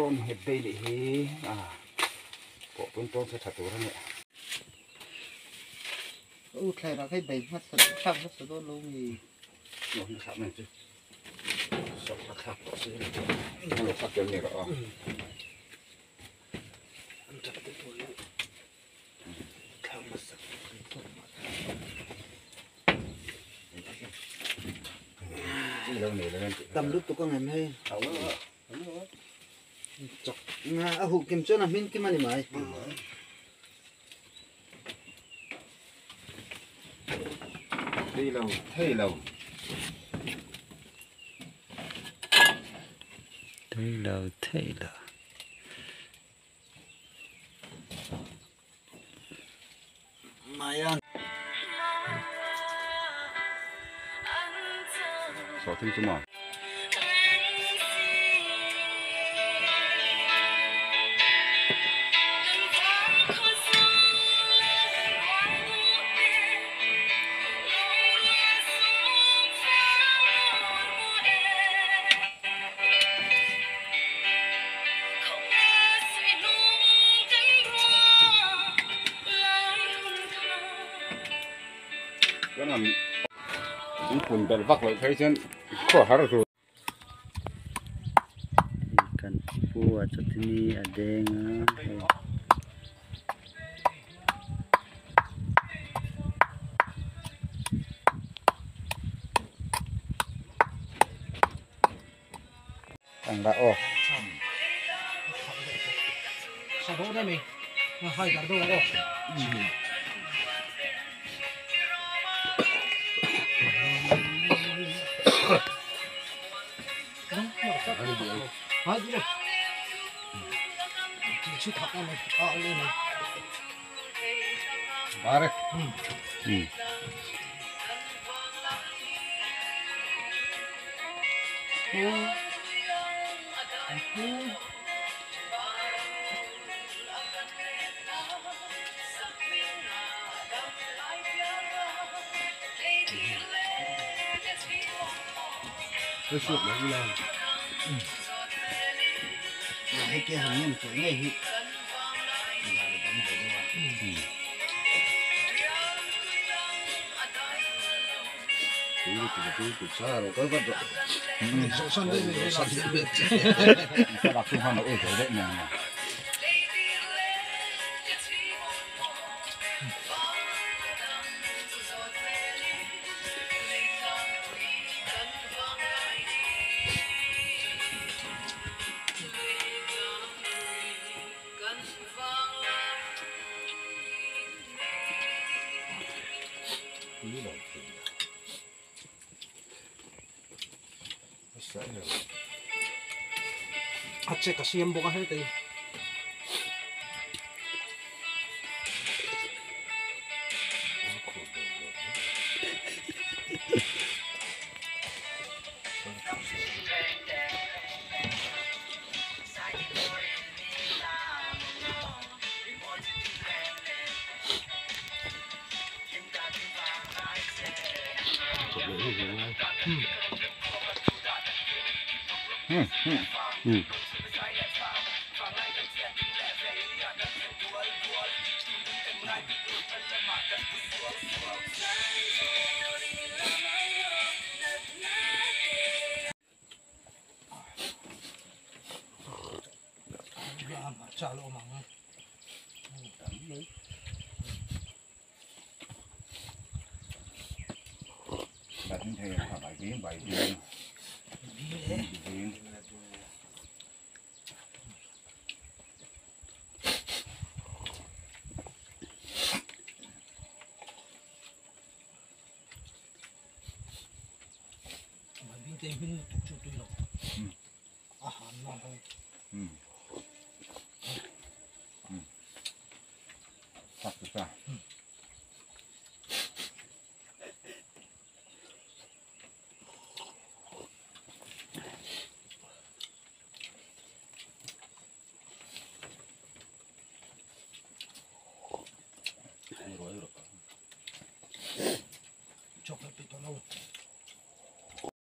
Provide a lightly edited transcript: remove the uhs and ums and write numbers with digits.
Tawn nghet daih nih hi a pawh pawn tawn se tha tur a nia. U thlai rak hei bei hmasa thlak hmasa dawn lo nge. Lo hi thlak mai chu sawk a thlak tawh si a lo thlak tel ni rawh aw. An tap te pawh hi thlak hmasa Tam lutuk ang em hei. Chak nga a huh kim chuan a hmin kim a ni mai. Thei lo, thei lo. Thei lo, thei lo. Maian. Sawhthing chu maw? Chuan an in pun belh vak loh phei chuan khaw har tur. Kan pu a chutini a deng a hei. Ang la aw. Bare. Hmm. Hei kia han nem tawh ngei hi. A che ka siam bawk a hetei.